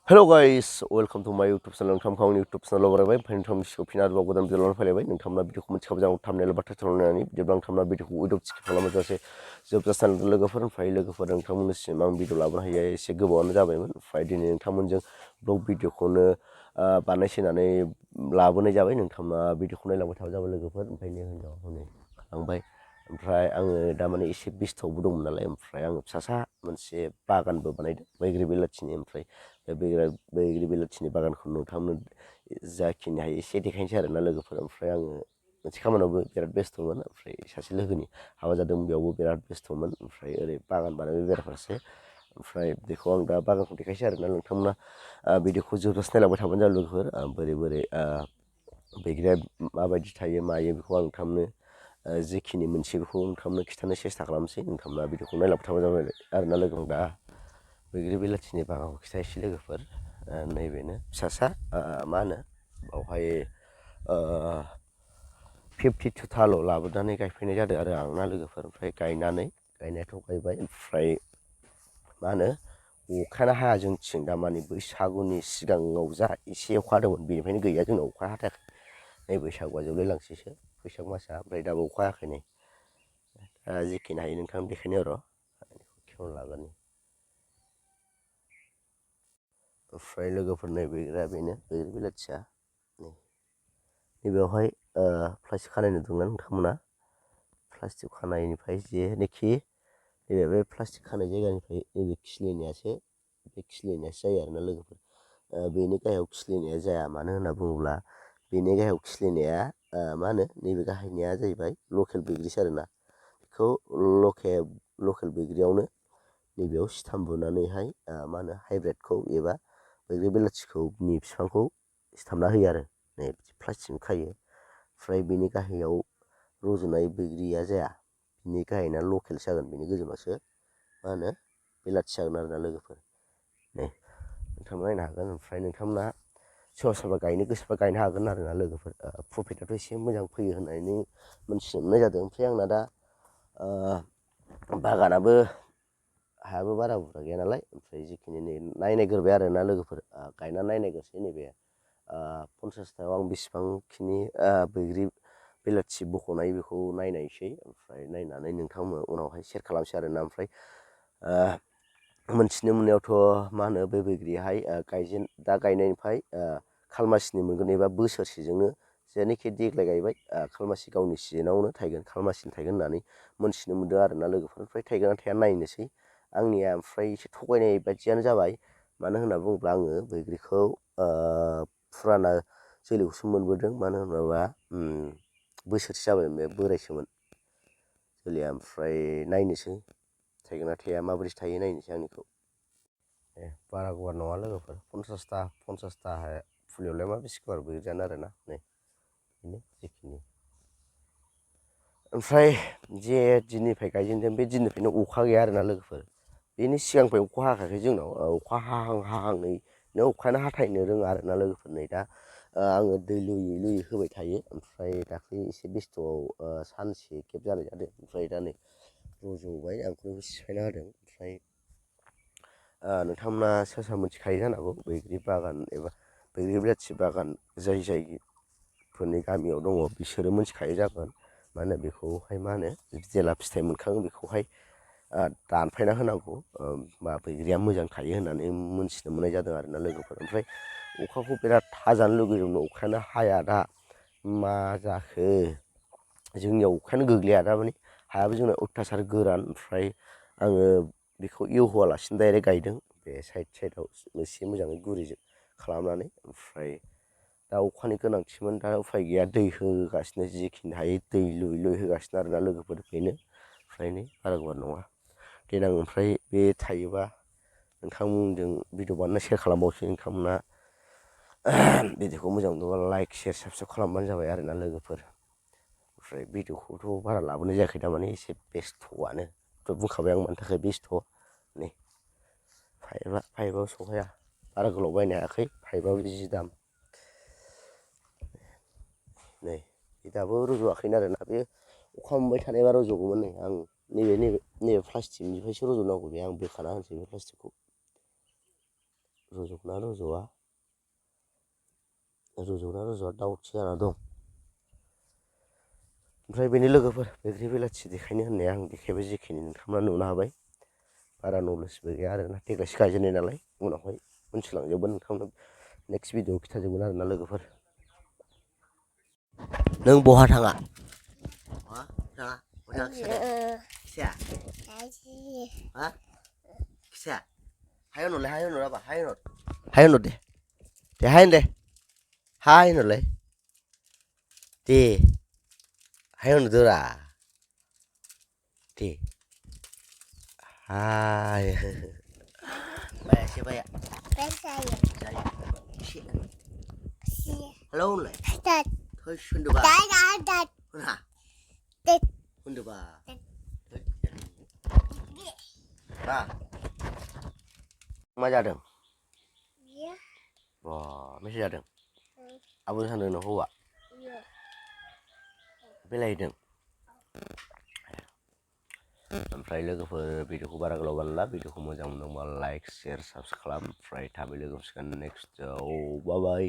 Hello guys, welcome to my YouTube channel. नोंथांखौ आंनि YouTube channel बरायबाय ओमफ्राय नोंथांनि फिन आरोबाव गोदान भिडिअ लानानै फैलायबाय नोंथांमोना भिडिअखौ मोनथिखाबाय जानांगौ थाम्बनेल एबा टाइटेल नायनानै बिदिब्ला नोंथांमोना भिडिअखौ उइदाव स्किप खालामाजासे जोबजासिम लोगोफोर ओमफ्राय लोगोफोर नोंथांमोननिसिम आं भिडिअ लाबोनो हायो एसे गोबावानो जाबायमोन ओमफ्राय दिनै नोंथांमोनजों ब्लग भिडिअखौनो बानायसैनानै लाबोनाय जाबाय नोंथांमोना भिडिअखौ नायलांबाय थाबाय जाबाय लोगोफोर ओमफ्राय हिनजाव हनै खालामबाय ओमफ्राय आङो दामाने एसे बेस्थ'बो दंमोन नालाय ओमफ्राय आङो फिसासा मोनसे बागानबो बानायदों बैग्रि बेलाथिनि ओमफ्राय बैग्रि बेलाथिनि बागानखौ नोंथांमोन जाखिनि हायो एसे देखायनोसै आरोना लोगोफोर ओमफ्राय आङो मोनसे खामानियावबो बिराद बेस्थ'मोन ओमफ्राय सासे लोगोनि हाबा जादों बेयावबो बिराद बेस्थ'मोन ओमफ्राय ओरै बागान बानायबाय बेराफारसे ओमफ्राय बेखौ आं दा बागानखौ देखायसै आरोना नोंथांमोना भिडिअखौ जोबजासे नायलांबाय थाबानो जाबाय लोगोफोर बोरै बोरै बैग्रिया माबायदि थायो मायो बेखौ आं नोंथांनो जिखिनि मोनसे बेखौ नोंथांनो खिन्थानो सेस्था खालामसै नोंथांमोना भिडिअखौ नायलांबाय थाबानो जाबाय आरोना लोगोफोर दा बैग्रि बेलाथिनि बागानखौ खिथानोसै लोगोफोर नैबेनो फिसासा मा होनो बावहाय 52थाल' लाबोनानै गायफैनाय जादों आरो आंना लोगोफोर ओमफ्राय गायनायाथ' गायबाय ओमफ्राय मा होनो अखायानो हाया जोंथिं दामानि बैसागुनि सिगाङाव जा एसे अखा हादोंमोन बेनिफ्रायनो गैया जोंनाव अखा हाथाराखै नै बैसागुआ जोबलायलांसैसो बैसाग मासआ ओमफ्राय दाबो अखा हायाखै नै जिखिनि हायो नोंथां देखायनो र' खेवना लागोन ओमफ्राय लोगोफोर नै बैग्रिया बेनो बैग्रि बेलाथिया नैबेयावहाय प्लास्टिक खानाय नुदोंना नोंथांमोना प्लास्टिक खानायनिफ्राय जेनोखि नैबे बे प्लास्टिक खानाय जायगानिफ्राय नैबे खिलिनायासो जायो आरोना लोगोफोर बेनि गाहायाव खिलिनाया जाया मानो होनना बुङोब्ला बेनि गाहायाव खिलिनाया मा होनो नैबे गाहायनिया जाहैबाय लकेल बैग्रिसो आरोना बेखौ लकेल बैग्रियावनो नैबेयाव सिथाम बुनानैहाय मा होनो हाइब्रिदखौ एबा बैग्रि बेलाथिखौनि बिफांखौ सिथाबना होयो आरो नै प्लास्टिक खायो ओमफ्राय बेनि गाहायाव रज'नाय बैग्रिया जाया बिनि गाहायना लकेलसो जागोन बिनि गोजौनासो मा होनो बेलाथि जागोन आरोना लोगोफोर नै नोंथांमोना नायनो हागोन ओमफ्राय नोंथांमोना सोरबा गायनो गोसोबा गायनो हागोन आरोना लोगोफोर प्रफिटआथ' एसे मोजां फैयो होननानै मोनथिनो मोननाय जादों ओमफ्राय आंना दा बागानाबो हायाबो बारा बुरजा गैया नालाय ओमफ्राय जिखिनि नायग्रोबाय आरोना लोगोफोर गायना नायग्रोसै नैबे 50थायाव आं बेसेबांखिनि बैग्रि बेलाथि बख'नाय बेखौ नायनायसै ओमफ्राय नायनानै नोंथांमोन उनावहाय सेयार खालामसै आरोना ओमफ्राय मोनथिनो मोननायावथ' मा होनो बे बैग्रियाहाय दा गायनायनिफ्राय खालमासिनि मोनगोन एबा बोसोरसेजोंनो जेनोखि देग्लाय गायबाय खालमासि गावनि सिजोनावनो थायगोन खालमासिनि थायगोन होननानै मोनथिनो मोनदों आरोना लोगोफोर ओमफ्राय थायगोन ना थाया नायनोसै आंनिया ओमफ्राय एसे थगायनाय बायदियानो जाबाय मानो होनना बुङोब्ला आङो बैग्रिखौ फुराना जोलैखौसो मोनबोदों मानो होनोबा बोसोरसे जाबाय बे बोरायसोमोन जोलैया ओमफ्राय नायनोसै थायगोन ना थाया माबोरै थायो नायनोसै आंनिखौ बारा गुवार नङा लोगोफोर 50था फुलियावलाय मा बेसे गुवार बैग्रि जानो आरोना नै बेनो जिखिनि ओमफ्राय जे दिननिफ्राय गायजेनदों बे दिननिफ्रायनो अखा गैया आरोना लोगोफोर बेनि सिगांनिफ्राय अखा हायाखै जोंनाव अखा हाहाङैनो अखायानो हाथायनो रोङा आरोना लोगोफोर नै दा आङो दै लुयै होबाय थायो ओमफ्राय दाख्लै एसे बेस्थ'आव सानसे खेब जानाय जादों ओमफ्राय दा नै रज'बाय आं बेखौ सिफायना होदों ओमफ्राय नोंथांमोना सोरबा मिथिखायो जानांगौ बैग्रि बागान एबा बैग्रि बेलाथि बागान जायफोरनि गामियाव दङ बिसोरो मिथिखायो जागोन मा होनो बेखौहाय मा होनो जेला फिथाइ मोनखाङो बेखौहाय दानफायना होनांगौ बा बैग्रिया मोजां थायो होननानै मोनथिनो मोननाय जादों आरोना लोगोफोर ओमफ्राय अखाखौ बिराद हाजानो लुगैदोंमोन अखायानो हाया दा मा जाखो जोंनियाव अखायानो गोग्लैया दा माने हायाबो जोंना अयथासार गोरान ओमफ्राय आङो बेखौ एवहोआलासिनो डाइरेक्ट गायदों बे साइडआव एसे मोजाङै गुरै खालामनानै ओमफ्राय दा अखानि गोनांथिमोन दा उफाय गैया दै होगासिनो जिखिनि हायो दै लुयै होगासिनो आरोना लोगोफोर बेनो ओमफ्राय नै बारा गुवार नङा देनां ओमफ्राय बे थायोबा नोंथांमोनजों भिडिअ बानायना सेयार खालामबावसै नोंथांमोना भिडिअखौ मोजां मोनोबा लाइक सेयार साबसक्राइब खालामबानो जाबाय आरोना लोगोफोर ओमफ्राय भिडिअखौथ' बारा लाबोनाय जायाखै थारमाने एसे बेस्थ'आनो बुंखाबाय आं मानि थाखाय बेस्थ' नै पाइपआव सौहाया बारा गोलाव बायनो हायाखै पाइपआबो जि दाम नै दाबो रज'वाखैनो आरोना बे अखा मोनबाय थानायबा रज'गौमोन नै आं नैबे प्लास्टिकनिफ्रायसो रज'नांगौ बे आं बोखाना होनोसै बे प्लास्टिकखौ रज'गोना रज'आ दाउट जाना दं। ओमफ्राय बेनि लोगोफोर बैग्रि बेलाथि देखायनो होननाया आं देखायबाय जेखिनि नोंथांमोना नुनो हाबाय। बारा नलेजबो गैया आरोना देग्लायसो गायजेननाय नालाय उनावहाय मोनथिलांजोबगोन नोंथांनो नेक्स्ट भिडिअ'आव खिथाजोबगोन आरोना लोगोफोर। नों बहा थाङा? खिया हा खिया हाय होनहरलाय हाय होनहर आबा हाय होनहर दे हाय होन दे हाय होनहरलाय दे हाय होनहरदोरा दे हाय बायासै बाया हेलौ होनलाय थैस होनदोबा होनदोबा मा जादों? बा मेसे जादों? आबो सानदों नोंखौ हौवा बेलायदों। ओमफ्राय लोगोफोर भिडिअखौ बारा गोलाव बानायला भिडिअखौ मोजां मोनदोंबा लाइक शेयार साबसक्राइब खालाम ओमफ्राय थाबै लोगो मोनसिगोन नेक्स्टआव बाय बाय।